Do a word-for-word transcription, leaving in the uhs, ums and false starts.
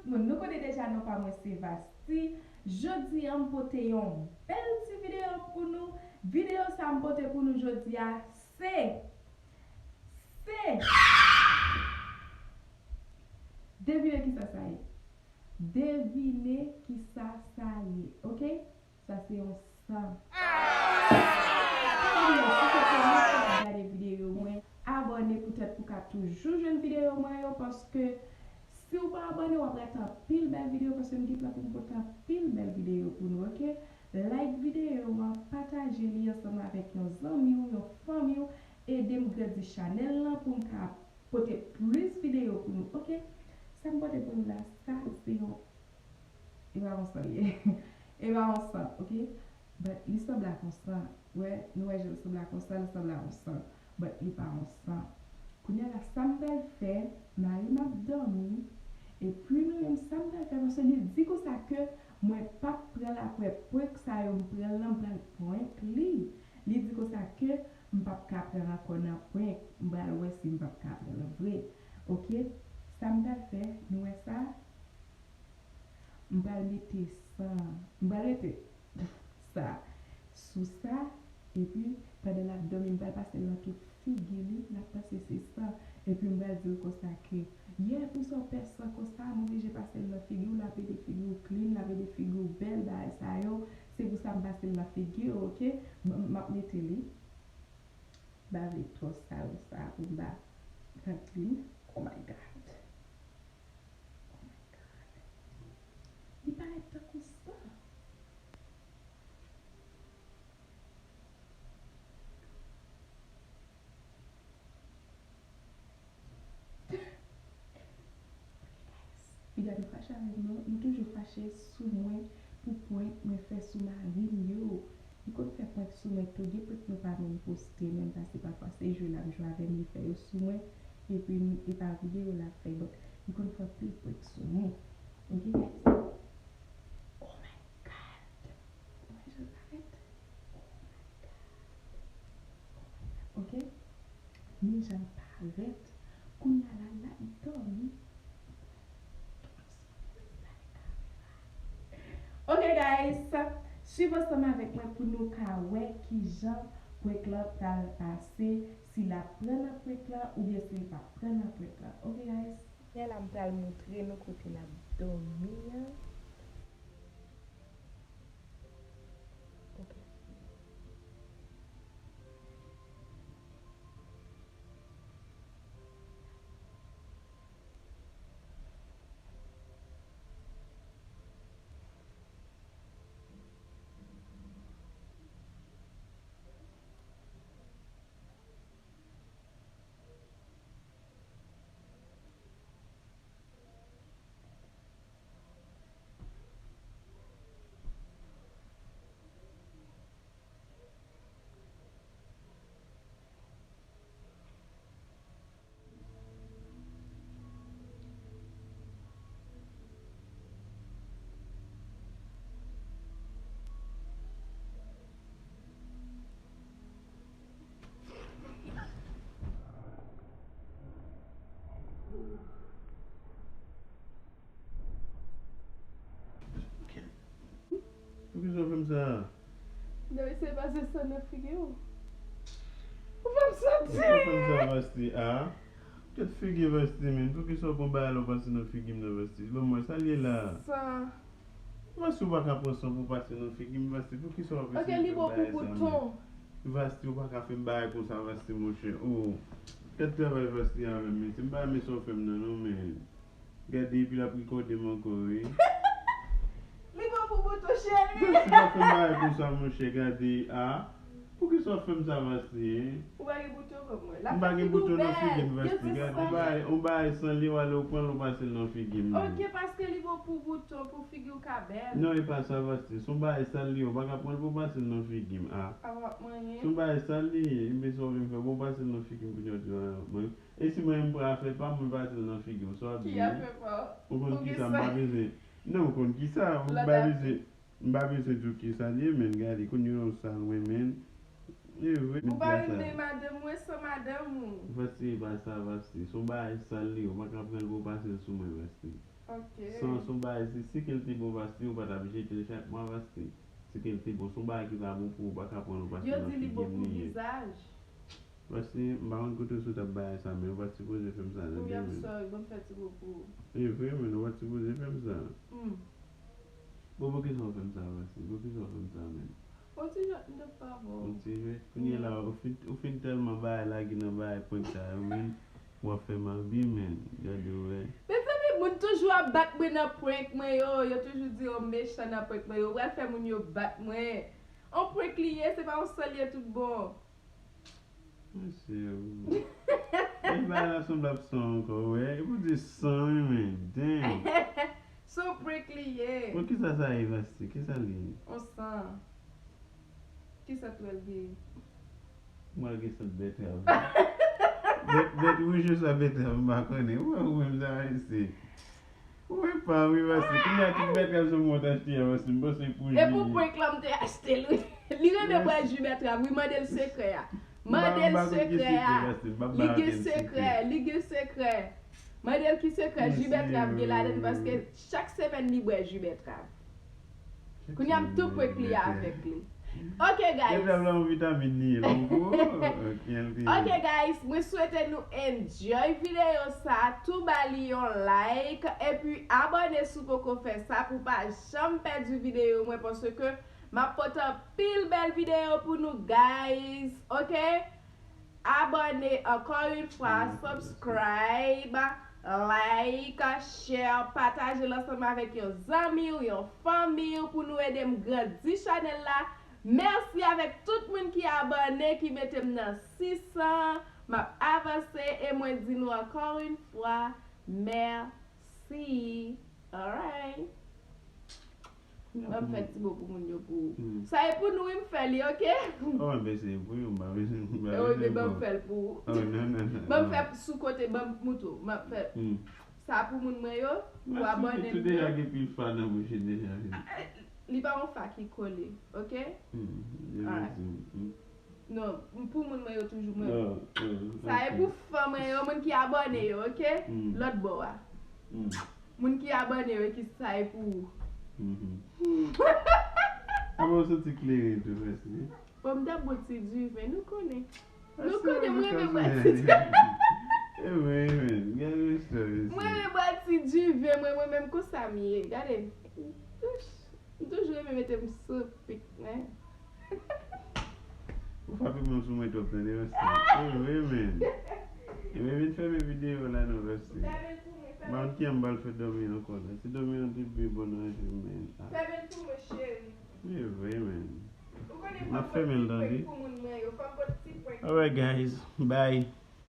Moun, nou konnen deja non pa mwen se Vasti. Jodi a m pote yon bèl ti videyo pou nou. Videyo sa m pote pou nou jodi a se, se, devine kisa sa ye. Devine kisa sa ye, oke? Sa se yon san. Anben, si se premye fwa w ap gade videyo mwen, abòne poutèt pou w ka toujou jwenn videyo mwen yo, paske si w pa abòne, w ap rate anpil bèl videyo, paske m gen plan pou m pote anpil bèl videyo pou nou, oke? Like videyo an, pataje li ansanm avèk yon zanmi w, yon fanmi w, ede m grandi chanèl lan pou m ka pote plis videyo pou nou, oke? Sa m pote pou nou la, sa se yon, e pa yon san li ye. E pa yon san, oke? But li sanble ak yon san. Wè, nou wè jan l sanble ak yon san, li sanble ak yon san. But li pa yon san. Kounye a la, sa m pral fè, mari m ap dòmi, epi nou menm sa m pral fè, paske li di konsa ke mwen p ap pran l apre prank sa yo, m pran l lan, m pral prank li. Li di konsa ke m p ap ka pran l ankò nan prank, m pral wè si m p ap ka pran l vre. Oke, sa m pral fè, nou wè sa? M pral mete san, m pral mete sa sou sa, epi pandan l ap dòmi, m pral pase l nan tout figi li, l ap panse se san. Epi m pral di l konsa ke, yeah, poukisa w pè san konsa, m oblije pase l nan figi w, l ap ede figi w clean, l ap ede figi w bèl, bagay sa yo. Se pou sa m pase l nan figi w, oke? M, m ap mete li. M pa vle twò sal sa pou m pa, pa clean. Oh my God. Oh my God. Li parèt tankou san. Piga nou fache avè m non, nou toujou fache sou mwen pou prank mwen fè sou mari m yo. Li konn fè prank sou mwen tou, gen prank nou pa menm poste menm, paske pafwa se jwe l ap jwe avè m, li fè yo sou mwen, epi m, e pa videyo l ap fè, but li konn fè anpil prank sou mwen. Oke, guys? Oh my God! Mwen jan l parèt. Oh my God. Oh my God. Oke? Men jan l parèt. Kounye a la, l ap dòmi. Oke, guys. Swiv ansanm avèk mwen pou nou ka wè kijan prank lan pral pase. Si l ap pran nan prank lan oubyen si l p ap pran nan prank lan. Oke, guys? Kounye a la, m pral montre nou kote l ap dòmi an. Oke. Poukisa w fè m sa? Depi se pase san nan figi w. Ou fè m santi. Poukisa w fè m sa, Vasti? A? Kèt figi Vasti, men. Poukisa w pran bagay la w pase nan figi m nan, Vasti? Ban m wè sa l ye la. San. Vasti, ou pa ka pran san pou w pase nan figi m, Vasti. Poukisa w ap eseye fè m bagay sa, men? Vasti, ou pa ka fè m bagay konsa, Vasti, monchè. Oh. Kèt travay Vasti avè m, men. Se m pa renmen sa w fè m nan, non, men. Gade, epi l ap rekòde m ankò, wi. Li bon pou bouton, cheri. Vasti, pa fè m bagay konsa, monchè, gade, a. Poukisa w ap fè m sa, Vasti, en? Ou pa gen bouton kòm mwen. M pa gen bouton nan figi m, Vasti. Gade, yon bagay, yon bagay san li, w ale w pran l, w pase l nan figi m. Oke, paske li bon pou bouton, pou figi w ka bèl. Non, e pa sa, Vasti. Se yon bagay sal li ye, w pa ka pran l pou w pase l nan figi m, a. A w ap manyen. Se yon bagay sal li ye, ebyen sa w vin fè, bon, w pase l nan figi m kounye a, w di, a, mwen. E si mwen menm pran afè pa m, mwen pase l nan figi w, sa w ap di? Ki afè pa w? Ou konn kisa, m pa bezwen. Non, ou konn kisa, ou pa bezwen. M pa bezwen di w kisa li ye, men gade, kounye a w sal, wi, men. E vre. Ou pa renmen madanm ou, e san madanm ou. Vasti, e pa sa, Vasti. Se yon bagay sal li ye, ou pa ka pran l pou w pase l sou mwen, Vasti. Ok. San, se yon bagay, si, si ke l te bon, Vasti, ou pa t ap jete l chak mwa, Vasti. Si ke l te bon, se yon bagay ki pa bon pou ou, ou pa ka pran l, ou pa Yo di li bon pou vizaj. Vasti, m pa konn kote w sot ap bay sa, men ou pa t sipoze fè m sa, Wi, tande, I'm men. Sorry, bon, m fè ti bobo. E vre, men ou pa t sipoze fè m sa. Hmm. Bon, poukisa w fè m sa, Vasti? Poukisa w fè m sa, men? On ti jan, m te pa bon. Yon ti jwèt. Kounye la, ou fin, ou fin tèlman bagay lage nan bagay prank sa yo, men. W ap fè m anvi, men. Gade, wè. Mezanmi, moun toujou ap bat mwen nan prank mwen yo. Yo toujou di yo mechan nan prank mwen yo. Ou pral fè moun yo bat mwen. On prank li ye, se pa on sèl ye tout bon. Mesye, ou. E bagay la sanble ap san ankò, wè. E pou di san, wi, men. Damn. Se on prank li ye. Bon, kisa sa ye, Vasti? Kisa li ye? On san. Ki sant wè l gen? Mwen gen sant bèt. Bèt, bèt wouj yo sa bèt, m pa konnen. Ou wè ou menm sa, Vasti. Ou wè pa, wi, Vasti. Kounye a tout bèt yo se mwen t achte a, Vasti. M panse pou E pou prank la, m te achte l, wi. Li renmen bwè ji bètrav, wi, mande l sekrè a. Mande l sekrè a. Li gen sekrè, li gen sekrè. Mande l ki sekrè ji bètrav gen ladan, paske chak semèn li bwè ji bètrav. Kounye a m tou prank li avèk li. Ok, guys. Bètrav la yon vitamin li ye, la, ou ko. Ok, guys, mwen swete nou enjoy videyo sa. Tou ba li yon like. Epi abòne si w poko fè sa pou w pa janm pèdi videyo mwen, paske m ap pote anpil bèl videyo pou nou, guys. Ok? Abòne, encore une fois, subscribe, like, share, pataje l ansanm avèk yon zanmi w, yon fanmi w pou nou ede m grandi chanèl la. Mèsi avèk tout moun ki abòne, ki mete m nan sis san. M ap avanse e mwen di nou encore une fois, mèsi. Alright. Ban m fè ti mo pou moun yo pou ou. Sa e pou nou wi m fè li, ok? Oh, mwen bezwen pou yo, mwen bezwen. E wi, men ban m fè l pou ou. Oh, non, non, non. Ban m fè sou kote, ban m moutou. Mwen fè sa pou moun mwen yo, pou abòne m. Deja gen pil fa nan bouch li deja. Li pa yon fa ki kole, ok? Alright. Non, pou moun mwen yo toujou mwen. Sa e pou fan mwen yo, moun ki abòne yo, ok? Lòt bò a. Moun ki abòne yo, ki sa e pou ou. Apa w santi kleren tou, Vasti? Bon, m t ap bwè ti diven, nou konnen. Nou konnen m renmen bwè ti diven. E mwen, men, gade story. M renmen bwè ti diven, mwen, mwen menm konsa m ye. Gade. Ouch. M toujou renmen mete m sou pik, men. Ou frape men sou mwen twòp, tande, Vasti. E vre, men. E men vin fèmen videyo la, non, Vasti. Ban m ki an bal fè dòmi ankò la. Si dòmi an te pi bon nan jwi, men. Fèmen pou mwen, cheri. E vre, men. Ou konnen M ap fèmen l, tande. Pou moun mwen yo, fò m pot ti prank. Alright, guys. Bye.